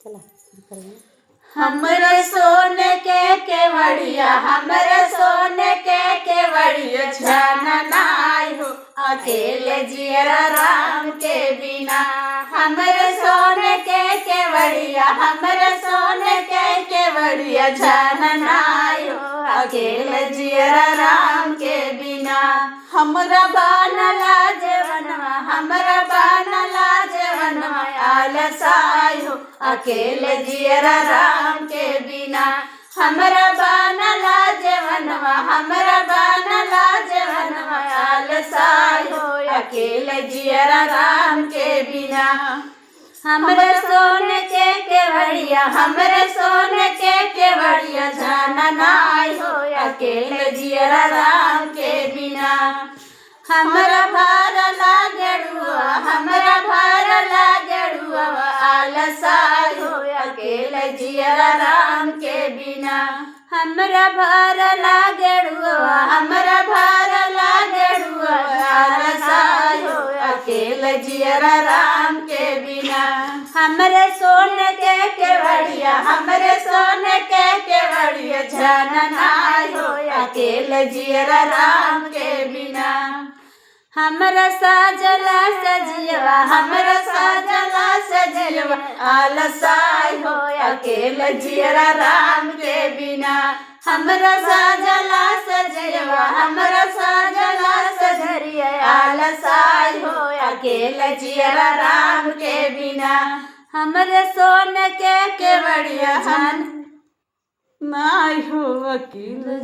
चला शुरू करेंगे। हमरे सोने के केवड़िया, हमरे सोने के केवड़िया छननाई हो अकेले जियरा राम के बिना। हमरे सोने के केवड़िया, हमरे सोने के केवड़िया छननाई हो अकेले जियरा राम के बिना। हमरा बनला जेवनवा, हमरा बनला जेवनवा आलसाई हो अकेले जियरा राम के बिना। हमरा बनला जेवनवा, हमरा बनला जेवनवा आलसाई हो अकेले जियरा राम के बिना। हमरे सोने के केवड़िया, हमरे सोने के केवड़िया जाननाई हो अकेले जियरा राम के बिना। हमरा भार लागड़ुआ, हमरा भार लागड़ुआ आलसाई हो अकेले जियरा राम के बिना। हमरा भार लागड़ुआ, हमरा भार लागड़ुआ आलसाई हो अकेले जियरा राम के बिना। हमरे सोने के केवड़िया, हमरे सोने के केवड़िया जननाई हो अकेले जियरा राम के बिना। हमरा साजला सजियवा, हमरा साजला सजियवा आलसाई हो अकेले जियरा राम के बिना। हमरा साजला सजियवा, हमरा साजला सजरिया आलसाई हो अकेले जियरा राम के बिना। हमरे सोने के केवड़िया जान नाई हो अकेले।